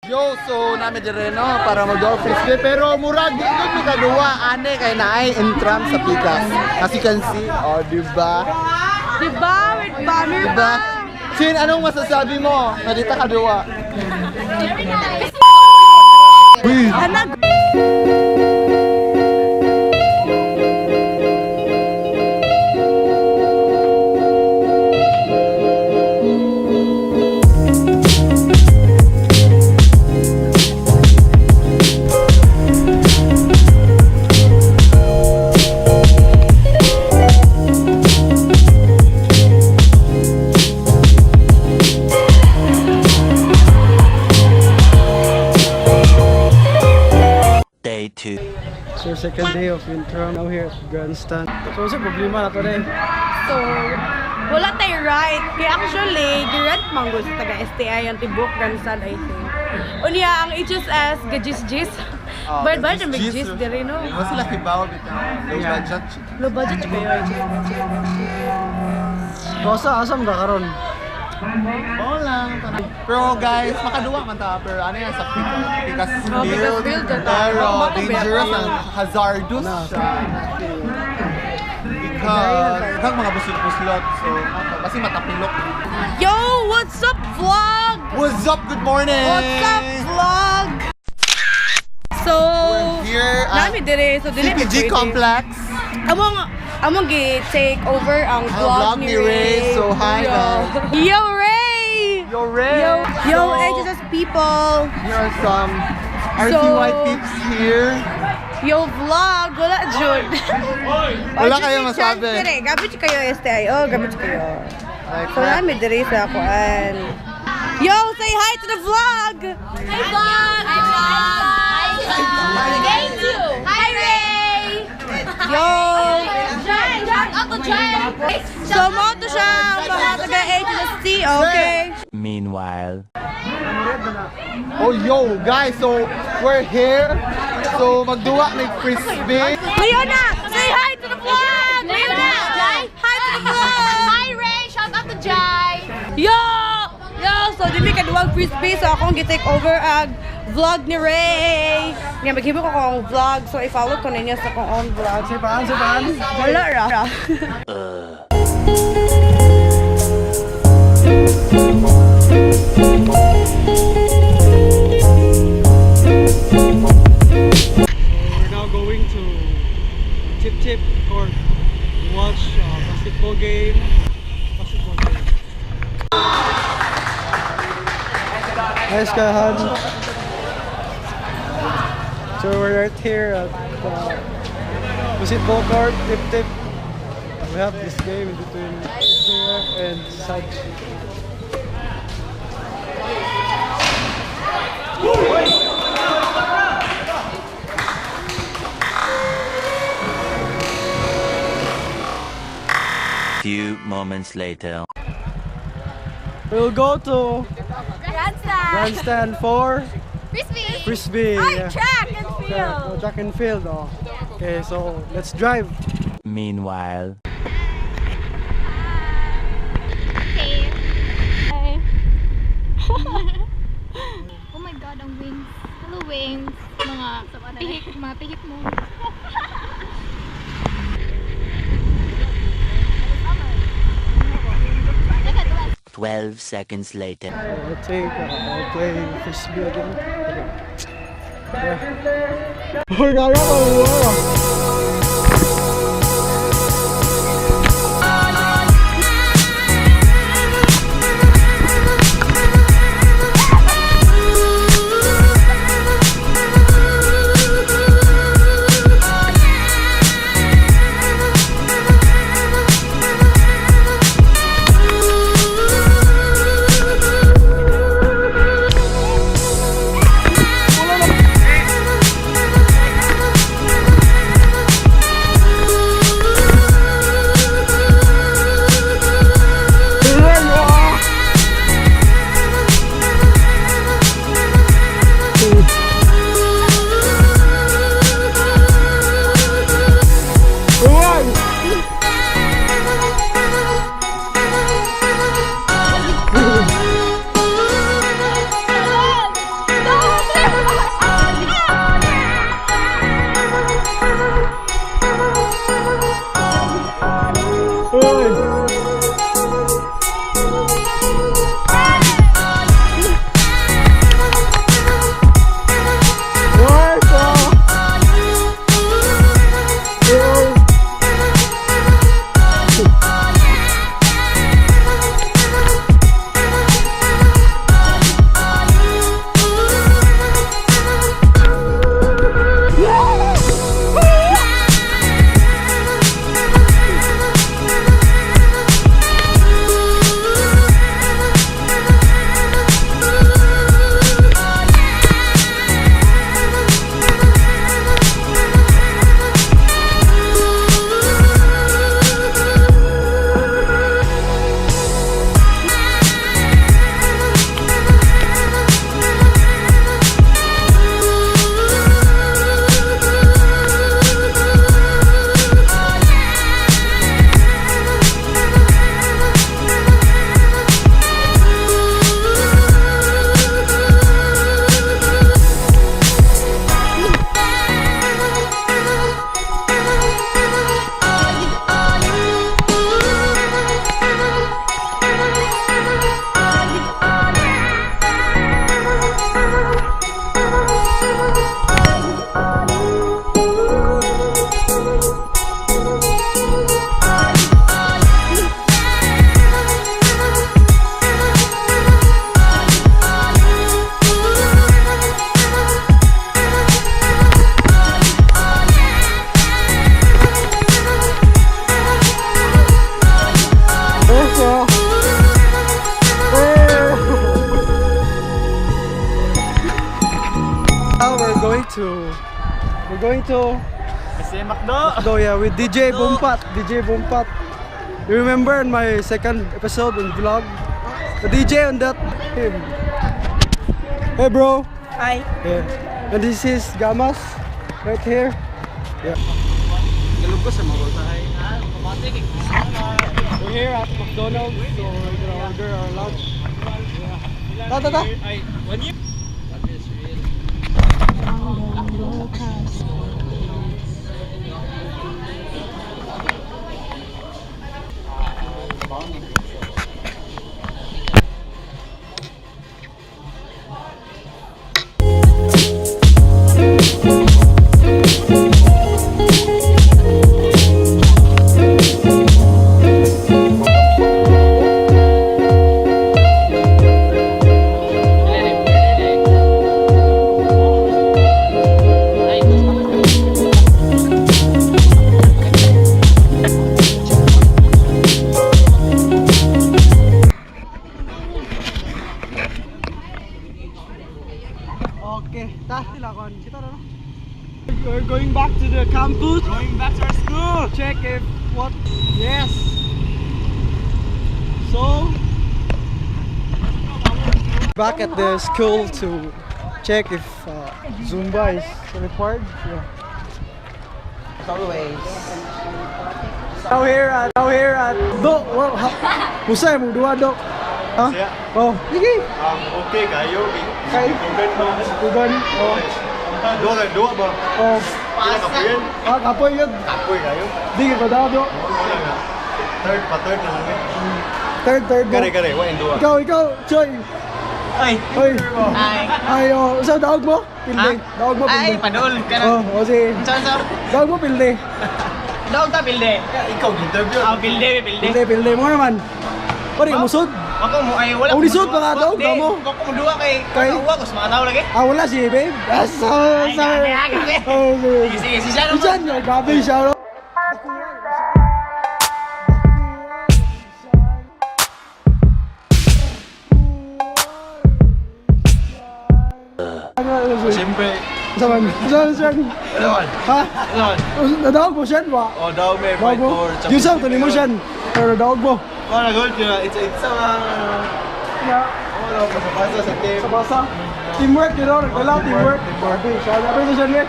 Yo, so naa mi dire, no, para mag frisbee, pero murag di gud mi kaduwa ane kay naay entram sa pikas. As you can see, oh, di ba? Diba? With banner Di ba? Chin, anong masasabi mo? Na di ta kaduwa. Uy, Anak. Day 2. So second day of intro now here at Grandstand. So sa problema na to rin. So, wala tayo right. Kaya actually, grant mango sa taga STI ang tibok grandstand, I think. Unya, ang HSS, gajis-jis. Oh, Bayad bayad ang gajis-jis. big jis diri, no? Di ba sila hibaw bitaw? Low budget. Low budget kayo, HSS. So asa asa man ka karon? Oo lang. Pero guys, makaduwa man ta. Pero ano yan sa pikas? Pikas Oh, pikas field. field, ta. Pero Baka dangerous ba- ang hazardous Na. siya. Because kang mga buslot-buslot. So, kasi matapilok. Yo! What's up, vlog? What's up? Good morning! What's up, vlog? So, Here at naa mi dire. So, dili mi CPG pwede. Complex. Among gi-take over ang Ang vlog vlog ni ni Ray. Ray. So, hi, Yo, guys. Yo, Ray! Yo, Ray! Yo, yo, So, HSS people! Here are some RCY tips here. Yo, vlog! Wala, Jud. Wala kayong masabi. Gamit kayo STI. Oh, gamit kayo. Like, So, naa mi dire sa kuan. Yo, say hi to the vlog! Hi vlog! Hi vlog! Hi Thank you! Hi Ray! Yo! Jen! Shout out to Jen! So, mo to siya ang mga taga HST. Okay. Meanwhile. Oh, yo, guys, so we're here. So, magduwa may frisbee. Leona! Say hi to the vlog! Leona! Hi to the vlog! Hi Ray! Shout out to Jai! Yo! Yo! So, dili kaduwag frisbee. So, akong gi-take over ang vlog ni Ray. Nga, maghimo ko akong vlog. So, i-follow ko ninyo sa akong own vlog. Sa paan sa paan? Wala ra. We're now going to Tip Tip Court to watch a basketball game. Basketball game. Nice kahan. So we're right here at basketball court, Tip Tip. We have this game between SJF and Saj. Few moments later. We'll go to Grandstand! Grandstand for Frisbee! Frisbee. Ay, track and Track, field! oh, track and field. Oh. Okay, so let's drive. Meanwhile. Okay. Hi. Oh my God, ang wings. Hello, wings. Mga pihik mo. 12 seconds later. I'll take, I'll play frisbee again. Okay. Yeah. Oh, kaya ko. Now we're going to McDo. McDo, yeah, with DJ Bompat. DJ Bompat. You remember in my second episode on vlog? The DJ on that him. Hey, bro. Hi. Yeah. And this is Gamas right here. Yeah. We're here at McDonald's, so we're gonna order our lunch. Yeah. Ta ta ta. Okay, ta sila kon. Kita na, no? We're going back to the campus. Going back to our school. Check if what. Yes. So back at the school to check if Zumba is required. Yeah. As always. Now here at Do. Wow, ha, Usay mo duha, Do. Ha? Oh, sige. Okay kayo. Kay Uban. Oh. Dua kay dua ba? Oh. Pila kapoy yan? Ah, kapoy yun. Kapoy kayo. Di ba daw, Do? Wala na. Third pa third na lang. Third, third mo. Kare kare, wa dua. Ikaw, ikaw, Choy. Ay. Oy. Ay, oh, sa daog mo? Pilde. Daog mo, pilde. Ay, padol ka na. Oh, o sige. Saan sa? Daog mo, pilde. Daog ta pilde. Ikaw interview. Ah, pilde, pilde. Pilde, pilde mo naman. Pare, musod. Ako mo ay wala. Oh, ko lisod, muduwa. mga daog, Di, kamo. Ako mo duwa kay Kay? kay uwa ko sa mga tao lagi. Ah, wala si babe. Ah, sorry, Ay, sorry. grabe, grabe. Oh, sige. Sige, sige, si Sian Siyan, grabe siya, no? Siyempre. Saman, saman, saman. Ano? Ha? Ano? Nadaog mo siyan ba? Oh, daw may Daog fight mo? for Yung sa tuloy mo siyan. Pero daog mo. Para gold yun. It's a Yeah. Oh, no, basa sa team. Sa basa. Teamwork. Nagdala, teamwork. Grabe, siya. Grabe sa siyan, eh.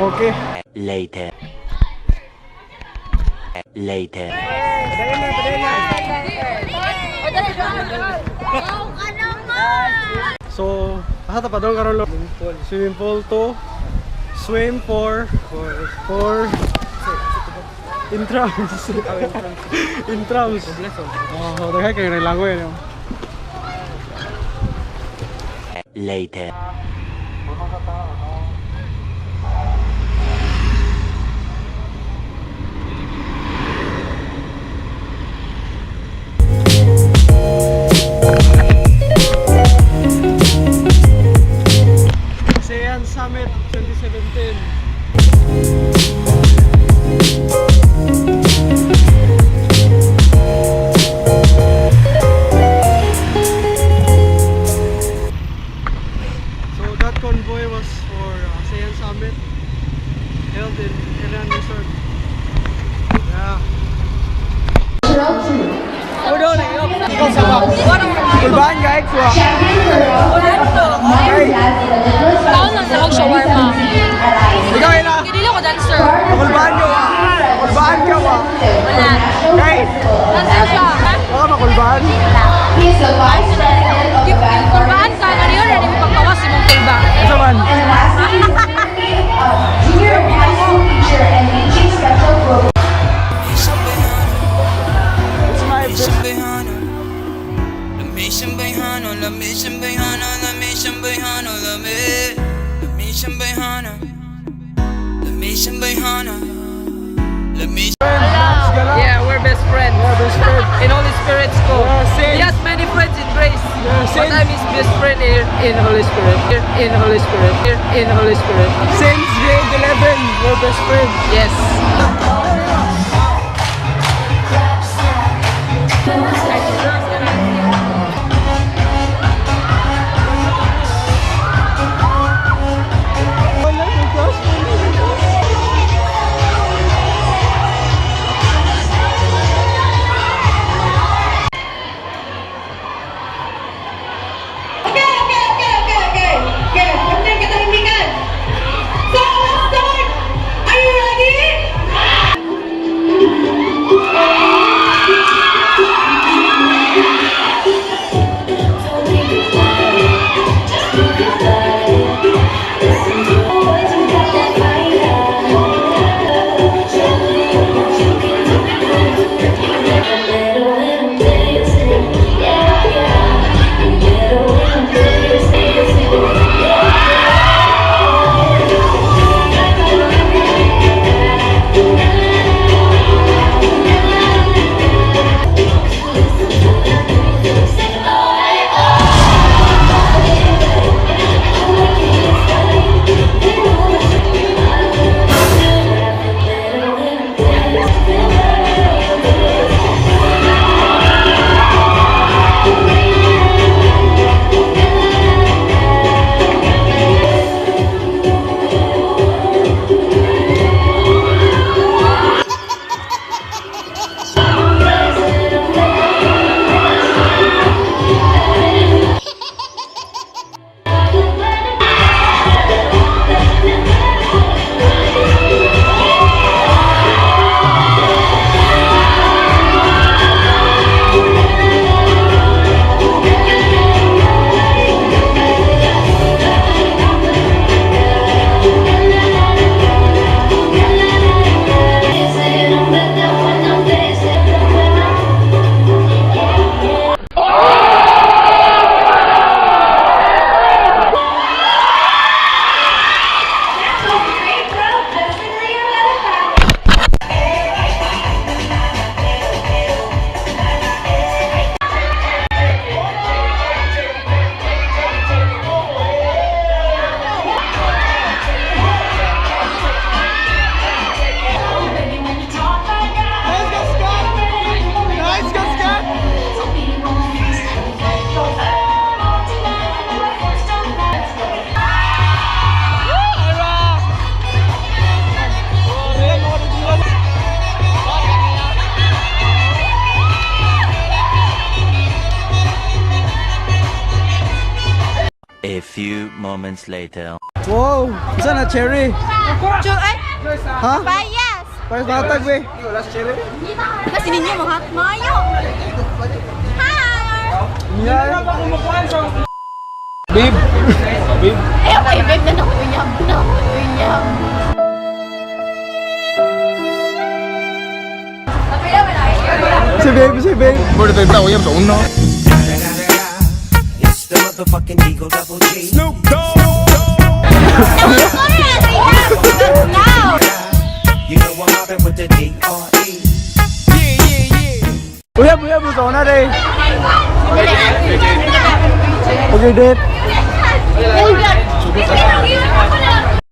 Okay. Later. Later. So, asa ta pa doon karon, lo? Swimming pool to swim for intrams. Intrams. Oh, daghan kay langoy, no. Later. ASEAN Summit 2017. So that convoy was for ASEAN Summit held in Iran Resort. Yeah. Kulbaan ka, ex, wa. Taon lang sa akong shawarma. Ikaw, Ila. Hindi ko dancer. Kulbaan ka, wa. Kulbaan ka, wa. Wala. Kay, Dancer siya. baka makulbaan. He is the Vice President of the Vanguard. Kulbaan ka na yun. Hindi mo pagkawas imong kulba. Asa man? And lastly, he's currently a junior high school teacher and teaching special programs. It's my best. Yeah, we're best friends. Yeah, best friend. In Holy Spirit school. Yeah, same. He has many friends in grace. Yeah, same. But I'm his best friend here in Holy Spirit. Here in Holy Spirit. Here in Holy Spirit. Since grade 11, we're best friends. Yes. Nice, Scott! A few moments later. Wow! Isa na cherry. Ay, Ha? Payas! Parang matag we. Kasi ninyo mga mayo. Hi! Yeah. Babe. Babe. Eh, okay, babe, na nakuunyab. Nakuunyab. Si babe, si babe. Pwede tayo tao yan sa una. It's the motherfucking Eagle Double G. Now! You know I'm mobbing with the D.R.E. Uyab, uyab, sa una day. Okay, date.